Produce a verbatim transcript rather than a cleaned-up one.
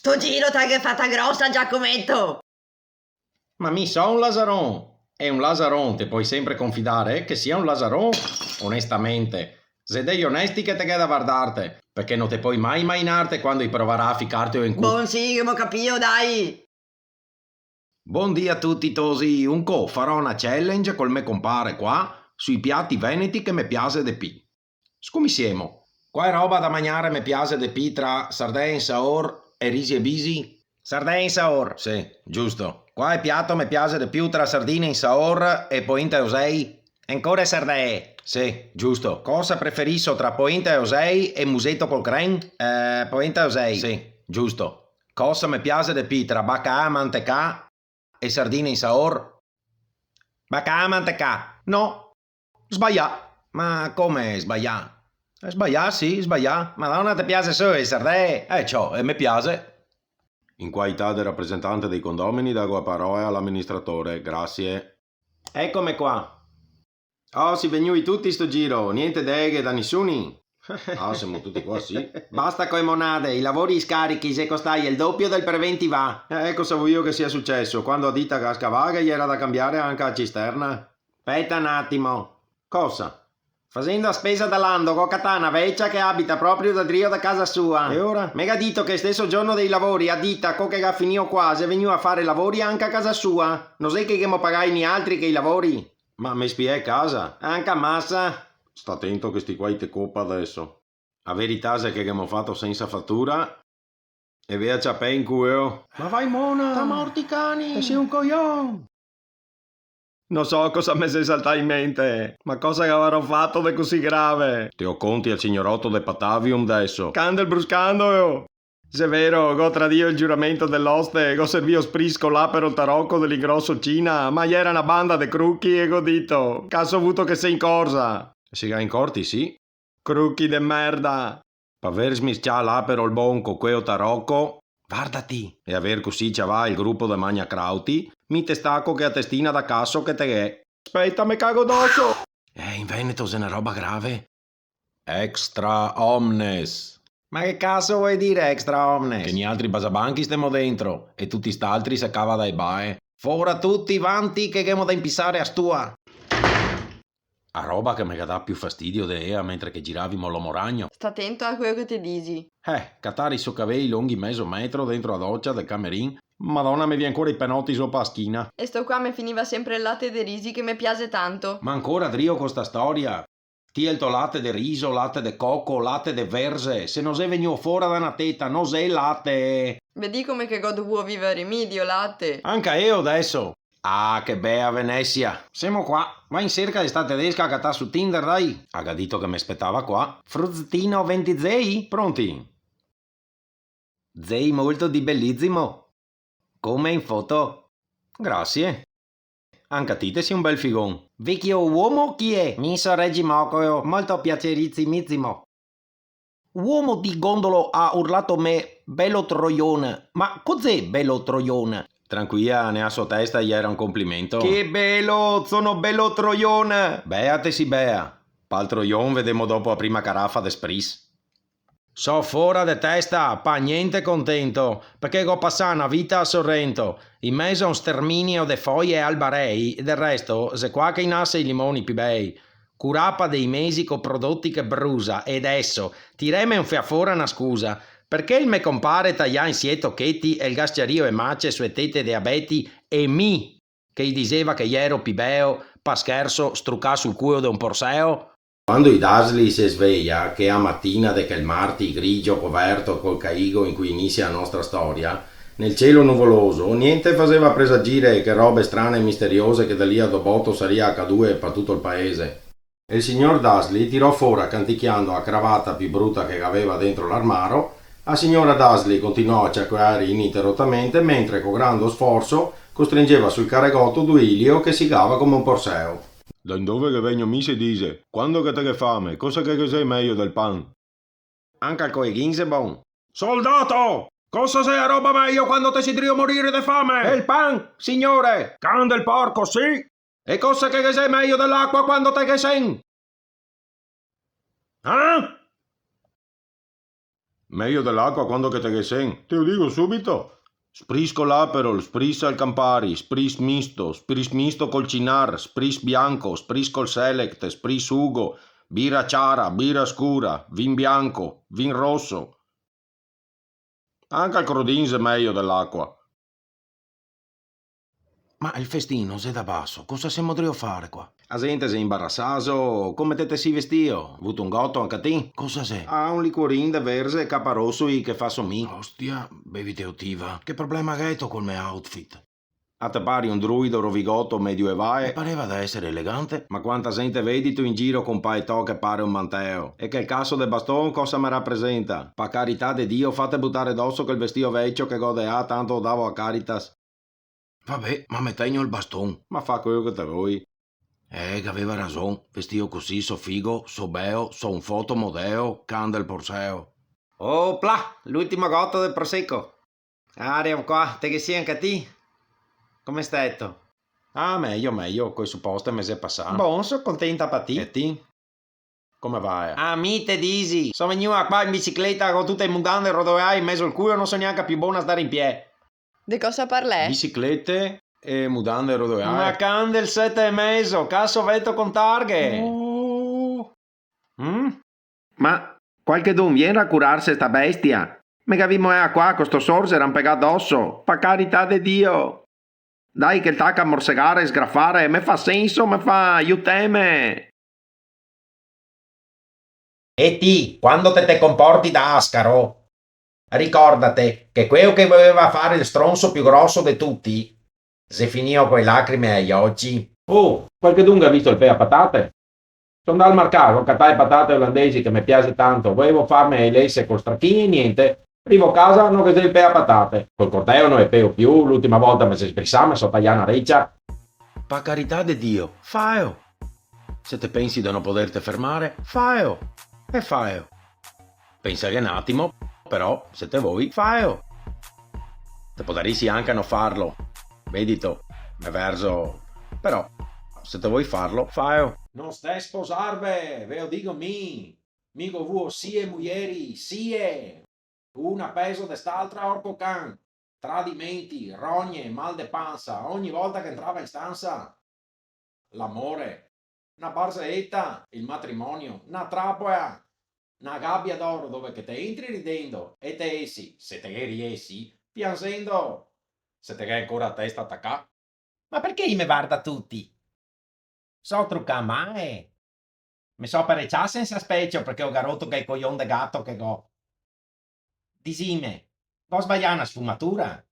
Sto giro te ghe fata grosa, Giacometo! Ma mi so un lazaron! E un lazaron te pol senpre confidare, eh, che sia un lazaron, onestamente. Xe dei onesti che te ghè da vardarte, parché no te pol mai imaginarte quando i provarà a ficarteo in cu... Bon, sì, ghemo capìo, dai! Bondì a tuti, tosi, uncò farò na challenge col me compare qua sui piati veneti che me piase de pì. Scuminsiemo. Quale roba da magnare me piase de pì tra sardee in saor e risi e bisi? Sardee in saor. Sì, giusto. Quale piato me piase de pì tra sardine in saor e poenta e osei? Ancora sardee. Sì, giusto. Cosa preferiso tra poenta e osei e museto col cren? Eh, poenta e osei. Sì, giusto. Cosa me piase de pì tra bacalà mantecà e sardine in saor? Bacalà mantecà. No. Sbalià. Ma come sbalià? Eh, sbalià, sì, sbalià. Madona, te piase solo e sardee? Eh, ciò, e me piase. In qualità de rapresentante dei condomini dago a paroe a l'aministratore, grasie. Ecome qua. Oh, si vegnui tuti sto giro, gnente deghe da nisuni? Ah, semo tuti qua, sì. Basta co e monade, i lavori e i scarichi xe costai el dopio del preventivà. Eh, cosa vuio che sia suceso? Quando a dita ga scavà, ghe iera da cambiare anca a cisterna. Speta n'atimo. Cosa? Fasendo a spesa da Lando, go catà na vecia che abita proprio da drio da casa sua. E ora? Me ga dito che steso giorno dei lavori, a dita, co che ga finìo qua, xe vegnua a fare lavori anca a casa sua. No xe che ghemo pagai nialtri che i lavori? Ma me spiè casa? Anca masa. Sta tento che sti qua i te copa deso. A verità xe che ghemo fato sensa fatura e ve a ciapè in cueo. Ma va in mona! Sta morti cani! E si un cojon! No so cosa me xe saltà in mente, ma cosa gavarò fato de cusì grave? Te o conti al signoroto de Patavium deso. Can del bruscando, oh! Xe vero, go tradìo el giuramento de l'oste, go servio spris co l'apero el taroco de l'ingroso Cina, ma iera na banda de cruchi e go dito: "Caso vuto che se incorza?" Se ga incorti, sì. Cruchi de merda! Par aver smiscià l'apero el bon co queo taroco, vardati, e aver cusì ciavà el grupo de magnacrauti, mi te staco chea testina da caso che te ghè. Speta, me cago doso! Eh, in veneto xe na roba grave. Extra omnes. Ma che caso vol dire extra omnes? Che nialtri basabanchi stemo dentro, e tuti st'altri se cava dae bae. Fora tuti, vanti, che ghemo da inpisare a stua! A roba che me ga dà più fastidio de ea mentre che giravimo l'Omo Ragno. Sta tento a queo che te disi. Eh, catare i so cavei longhi mezo metro dentro a docia del camerin, Madona, me vien ancora i penoti sopa a schina. E sto qua me finiva senpre el late de risi che me piase tanto. Ma ancora drio co sta storia? Ti e el to late de riso, late de coco, late de verze, se no xe vegnuo fora da na teta, no xe late! Vedì come che go dovuo viver mi, dio late! Anca eo deso! Ah, che bea Venesia! Semo qua, va in serca de sta tedesca catà su Tinder, dai! A ga dito che me spetava qua. Fruztino, venti zei? Pronti? Zei molto di belizimo. Come in foto. Grasie. Anca ti te si un bel figon. Vecchio uomo chi è? Mi so Regimoco, molto piacerizimizimo. Uomo di gondolo ha urlato me belo troion. Ma cos'è belo troion? Tranquila, nea so testa iera un complimento. Che belo, sono belo troion! Bea te si bea. Pal troion vedemo dopo a prima carafa de spris. So fora de testa, pa gnente contento, parché go pasà na vita a Sorrento, in mezo a un sterminio de foi e albarei, del resto, xe qua che i nase i limoni pi bei. Curà pa dei mesi co prodoti che brusa, e deso, tireme un fià fora na scusa, parché el me compare taià in sie tocheti e el ga sciarìo e mace su e tete de abeti, e mi, che i diseva che iero pi beo, pa scherso, strucà sul culo de un porseo? Quando i Dursley se sveia, che a matina de quel marti grigio coverto col caigo in cui inizia a nostra storia, nel cielo nuvoloso, niente faseva presagire che robe strane e misteriose che da lì a do boto saria acadue pa tuto el paese. E el signor Dursley tirò fora cantichiando a cravata pi bruta che gaveva dentro l'armaro, a signora Dursley continuò a ciacoeare ininterotamente, mentre co grando sforso costringeva sul caregoto Duilio che sigava come un porseo. Da indove che vegno mi se dise, quando che te ghe fame, cosa che ghe xe mejo del pan? Anca el coeghin xe bon. Soldato! Cosa xe a roba mejo quando te si drio morire de fame? El pan, signore! Can del porco, sì! E cosa che ghe xe mejo de l'acqua quando te ghe sen? Ah? Mejo de l'acua quando che te ghe sen, te lo digo subito. Spritz col Aperol, spritz al Campari, spritz misto, spritz misto col Cynar, spritz bianco, spritz col Select, spritz Hugo, bira ciara, bira scura, vin bianco, vin roso. Anca el Crodin xe mejo de l'acua. Ma el festin no xe da baso, cosa semo drio fare qua? A zente xe inbarasaso, come te te si vestio? Vuto un goto anca ti? Cosa xe? Ah, un licuorin de verze e caparosoi che faso mi. Ostia, bevite otiva. Che problema gheto col me outfit? A te pari un druido rovigoto medioevale? Me pareva da esere elegante. Ma quanta zente vedito in giro con paetò che pare un manteo? E quel caso de baston cosa me rapresenta? Pa carità de Dio, fate butare doso quel vestio vecio che go de là, tanto o davo a Caritas. Vabè, ma me tegno el baston. Ma fa queo che te voi. Eh, gaveva rason, vestio cusì, so figo, so beo, so un fotomodeo, can del porseo. Opla, l'ultimo goto del prosecco. Aria qua, te ghe si anca ti? Come steto? Ah, mejo, mejo, coi suposti me xe pasà. Bon, so contenta pa ti. E ti? Come va, eh? Ah, mi te disi, so vegnua qua in bicicleta co tute e mudande rodoeae in mezo al culo, no so gnanca più bona a stare in piè. De cosa parlè? Biciclete e mudande rodoeae. Ma can del sete e mezo, caso veto con targhe? Oh. Mm? Ma qualchedun vien a curarse sta bestia? Me gavimo ea qua co sto sorze rampegà doso, pa carità de Dio! Dai che el taca a morsegare, sgrafare, me fa senso, me fa, iuteme! E ti, quando te te comporti da ascaro, ricordate che queo che voleva fare el stronso più groso de tuti, xe finìo co e lacrime ai oci. Oh, qualchedun ga visto el pea patate? So ndà al marcà, go catà e patate olandesi che me piaxe tanto, voevo farme e lese col strachin e gnente. Rivo casa, no ghe xe el pea patate. Col corteo no e peo più, l'ultima volta me xe sbrisà, me so taià na recia. Pa carità de Dio, faeo! Se te pensi de no poderte fermare, faeo! E faeo! Pensaghe n'atimo, però, se te voi, faeo! Te podarisi anca no farlo. Vedito, me verzo. Però, se te voi farlo, faeo! No stè sposarve, ve o digo mi! Mi go vuo sie muieri, sie! Una pezo de st'altra, orco can! Tradimenti, rogne, mal de pansa, ogni volta che entrava in stansa. L'amore. Na barzeeta, el matrimonio, na trapola, na gabia d'oro dove che te entri ridendo e te esi, se te ghe riesi, pianzendo. Se te ghe ancora a testa tacà. Ma parché i me varda tuti? So trucà mae? Me so aparecià sensa specio parché o ga roto quel cojon de gato che go. Disime, go sbalià na sfumatura?